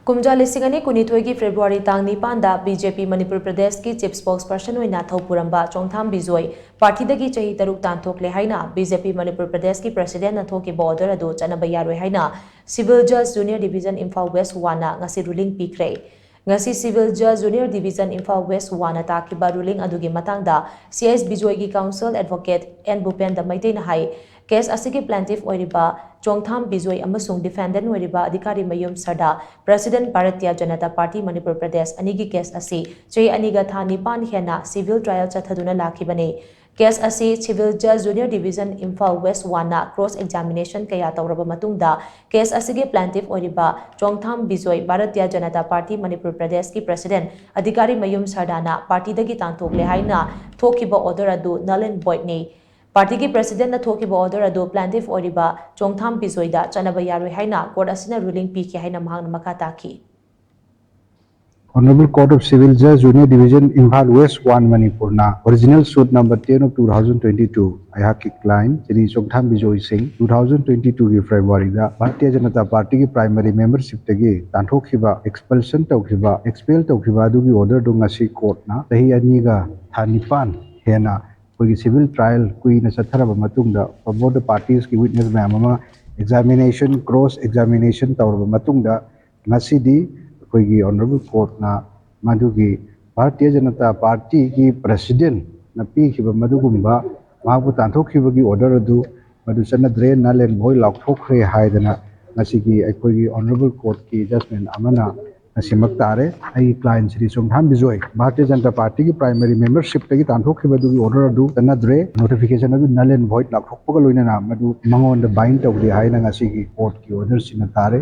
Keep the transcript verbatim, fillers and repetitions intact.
ꯀꯨꯝꯖꯥ ꯂꯤꯁꯤꯡ ꯑꯅꯤ ꯀꯨꯟꯅꯤꯊꯣꯏꯒꯤ ꯐꯦꯕ꯭ꯔꯨꯋꯥꯔꯤ ꯇꯥꯡ ꯅꯤꯄꯥꯟꯗ ꯕꯤ ꯖꯦ ꯄꯤ ꯃꯅꯤꯄꯨꯔ ꯄ꯭ꯔꯗꯦꯁꯀꯤ ꯆꯤꯐ ꯁ꯭ꯄꯣꯛꯁꯄꯔꯁꯟ ꯑꯣꯏꯅ ꯊꯧꯄꯨꯔꯝꯕ ꯆꯣꯡꯊꯥꯝ ꯕꯤꯖꯣꯏ ꯄꯥꯔꯇꯤꯗꯒꯤ ꯆꯍꯤ ꯇꯔꯨꯛ ꯇꯥꯟꯊꯣꯛꯂꯦ ꯍꯥꯏꯅ ꯕꯤ ꯖꯦ ꯄꯤ ꯃꯅꯤꯄꯨꯔ ꯄ꯭ꯔꯗꯦꯁꯀꯤ ꯄ꯭ꯔꯁꯤꯗꯦꯟꯅ ꯊꯣꯛꯈꯤꯕ ꯑꯣꯔꯗꯔ ꯑꯗꯨ ꯆꯠꯅꯕ ꯌꯥꯔꯣꯏ ꯍꯥꯏꯅ ꯁꯤꯚꯤꯜ ꯖꯁ ꯖꯨꯅꯤꯌꯔ ꯗꯤꯚꯤꯖꯟ ꯏꯝꯐꯥꯜ ꯋꯦꯁ ꯋꯥꯟꯅ ꯉꯁꯤ ꯔꯨꯂꯤꯡ ꯄꯤꯈ꯭ꯔꯦ꯫ ꯉꯁꯤ ꯁꯤꯚꯤꯜ ꯖꯁ ꯖꯨꯅꯤꯌꯔ ꯗꯤꯚꯤꯖꯟ ꯏꯝꯐꯥꯜ ꯋꯦꯁ ꯋꯥꯟꯅ ꯇꯥꯈꯤꯕ ꯔꯨꯂꯤꯡ ꯑꯗꯨꯒꯤ ꯃꯇꯥꯡꯗ ꯁꯤ ꯑꯦꯁ ꯕꯤꯖꯣꯏꯒꯤ ꯀꯥꯎꯟꯁꯤꯜ ꯑꯦꯗꯚꯣꯀꯦꯠ ꯑꯦꯟ ꯚꯨꯄꯦꯟꯗ ꯃꯩꯇꯩꯅ ꯍꯥꯏ, ꯀꯦꯁ ꯑꯁꯤꯒꯤ ꯄ꯭ꯂꯦꯟꯇꯤꯐ ꯑꯣꯏꯔꯤꯕ ꯆꯣꯡꯊꯥꯝ ꯕꯤꯖꯣꯏ ꯑꯃꯁꯨꯡ ꯗꯤꯐꯦꯟꯗꯦꯟ ꯑꯣꯏꯔꯤꯕ ꯑꯙꯤꯀꯥꯔꯤ ꯃꯌꯨꯝ ꯁꯔꯗꯥ ꯄ꯭ꯔꯁꯤꯗꯦꯟ ꯚꯥꯔꯇꯤꯌꯥ ꯖꯅꯇꯥ ꯄꯥꯔꯇꯤ ꯃꯅꯤꯄꯨꯔ ꯄ꯭ꯔꯗꯦꯁ ꯑꯅꯤꯒꯤ ꯀꯦꯁ ꯑꯁꯤ ꯆꯍꯤ ꯑꯅꯤꯒ ꯊꯥ ꯅꯤꯄꯥꯟ ꯍꯦꯟꯅ ꯁꯤꯚꯤꯜ ꯇ꯭ꯔꯥꯌꯦꯜ ꯆꯠꯊꯗꯨꯅ ꯂꯥꯛꯈꯤꯕꯅꯤ꯫ ꯀꯦꯁ ꯑꯁꯤ ꯁꯤꯚꯤꯜ ꯖꯁ ꯖꯨꯅꯤꯌꯔ ꯗꯤꯚꯤꯖꯟ ꯏꯝꯐꯥꯜ ꯋꯦꯁ ꯋꯥꯟꯅ ꯀ꯭ꯔꯣꯁ ꯑꯦꯛꯖꯥꯃꯤꯅꯦꯁꯟ ꯀꯌꯥ ꯇꯧꯔꯕ ꯃꯇꯨꯡꯗ ꯀꯦꯁ ꯑꯁꯤꯒꯤ ꯄ꯭ꯂꯦꯟꯇꯤꯐ ꯑꯣꯏꯔꯤꯕ ꯆꯣꯡꯊꯥꯝ ꯕꯤꯖꯣꯏ ꯚꯥꯔꯇꯤꯌꯥ ꯖꯅꯇꯥ ꯄꯥꯔꯇꯤ ꯃꯅꯤꯄꯨꯔ ꯄ꯭ꯔꯗꯦꯁꯀꯤ ꯄ꯭ꯔꯁꯤꯗꯦꯟ ꯑꯙꯤꯀꯥꯔꯤ ꯃꯌꯨꯝ ꯁꯔꯗꯥꯅ ꯄꯥꯔꯇꯤꯗꯒꯤ ꯇꯥꯟꯊꯣꯛꯂꯦ ꯍꯥꯏꯅ ꯊꯣꯛꯈꯤꯕ ꯑꯣꯔꯗꯔ ꯑꯗꯨ null and voidꯅꯤ꯫ ꯄꯥꯔꯇꯤꯒꯤ ꯄ꯭ꯔꯁꯤꯗꯦꯟꯅ ꯊꯣꯛꯈꯤꯕ ꯑꯣꯔꯗꯔ ꯑꯗꯨ ꯄ꯭ꯂꯦꯟꯇꯤꯐ ꯑꯣꯏꯔꯤꯕ ꯆꯣꯡꯊꯥꯝ ꯕꯤꯖꯣꯏꯗ ꯆꯠꯅꯕ ꯌꯥꯔꯣꯏ ꯍꯥꯏꯅ ꯀꯣꯔꯠ ꯑꯁꯤꯅ ꯔꯨꯂꯤꯡ ꯄꯤꯈꯤ ꯍꯥꯏꯅ ꯃꯍꯥꯛꯅ ꯃꯈꯥ ꯇꯥꯈꯤ꯫ Honorable Court of Civil Judge, Junior Division, Imphal West one, ꯃꯅꯤꯄꯨꯔꯅ original suit number ten of two thousand twenty-two, ꯑꯩꯍꯥꯛꯀꯤ client ꯁ꯭ꯔꯤ ꯆꯣꯡꯊꯥꯝ ꯕꯤꯖꯣꯏ ꯁꯤꯡ two thousand twenty-two ꯒꯤ ꯐꯦꯕ꯭ꯔꯨꯋꯥꯔꯤꯗ ꯚꯥꯔꯇꯤꯌ ꯖꯅꯇꯥ ꯄꯥꯔꯇꯤꯒꯤ ꯄ꯭ꯔꯥꯏꯃꯔꯤ ꯃꯦꯝꯕꯔꯁꯤꯞꯇꯒꯤ ꯇꯥꯟꯊꯣꯛꯈꯤꯕ, expulsion ꯇꯧꯈꯤꯕ, expel ꯇꯧꯈꯤꯕ ꯑꯗꯨꯒꯤ ꯑꯣꯔꯗꯔꯗꯨ ꯉꯁꯤ ꯀꯣꯔꯠꯅ ꯆꯍꯤ ꯑꯅꯤꯒ ꯊꯥ ꯅꯤꯄꯥꯟ ꯍꯦꯟꯅ ꯑꯩꯈꯣꯏꯒꯤ civil trial ꯀꯨꯏꯅ ꯆꯠꯊꯔꯕ ꯃꯇꯨꯡꯗ, both the parties ꯀꯤ witness ꯃꯌꯥꯝ ꯑꯃ examination, cross examination ꯇꯧꯔꯕ ꯃꯇꯨꯡꯗ, ꯉꯁꯤꯗꯤ ꯑꯩꯈꯣꯏꯒꯤ Honorable Court ꯅ ꯃꯗꯨꯒꯤ ꯚꯥꯔꯇꯤꯌ ꯖꯅꯇꯥ ꯄꯥꯔꯇꯤꯒꯤ ꯄ꯭ꯔꯁꯤꯗꯦꯟꯅ ꯄꯤꯈꯤꯕ ꯃꯗꯨꯒꯨꯝꯕ ꯃꯍꯥꯛꯄꯨ ꯇꯥꯟꯊꯣꯛꯈꯤꯕꯒꯤ ꯑꯣꯔꯗꯔ ꯑꯗꯨ ꯃꯗꯨ ꯆꯠꯅꯗ꯭ꯔꯦ, null and void ꯂꯥꯎꯊꯣꯛꯈ꯭ꯔꯦ ꯍꯥꯏꯗꯅ ꯉꯁꯤꯒꯤ ꯑꯩꯈꯣꯏꯒꯤ Honorable Court ꯀꯤ judgment ꯑꯃꯅ ꯉꯁꯤꯃꯛ ꯇꯥꯔꯦ꯫ ꯑꯩꯒꯤ client ꯁ꯭ꯔꯤ ꯆꯣꯡꯊꯥꯝ ꯕꯤꯖꯣꯏ ꯚꯥꯔꯇꯤꯌ ꯖꯅꯇꯥ ꯄꯥꯔꯇꯤꯒꯤ ꯄ꯭ꯔꯥꯏꯃꯔꯤ ꯃꯦꯝꯕꯔꯁꯤꯞꯇꯒꯤ ꯇꯥꯟꯊꯣꯛꯈꯤꯕꯗꯨꯒꯤ ꯑꯣꯔꯗꯔ ꯑꯗꯨ ꯆꯠꯅꯗ꯭ꯔꯦ, notification ꯑꯗꯨ null and void ꯂꯥꯎꯊꯣꯛꯄꯒ ꯂꯣꯏꯅꯅ ꯃꯗꯨ ꯃꯉꯣꯟꯗ bind ꯇꯧꯗꯦ ꯍꯥꯏꯅ ꯉꯁꯤꯒꯤ ꯀꯣꯔꯠꯀꯤ ꯑꯣꯔꯗꯔꯁꯤꯅ ꯇꯥꯔꯦ꯫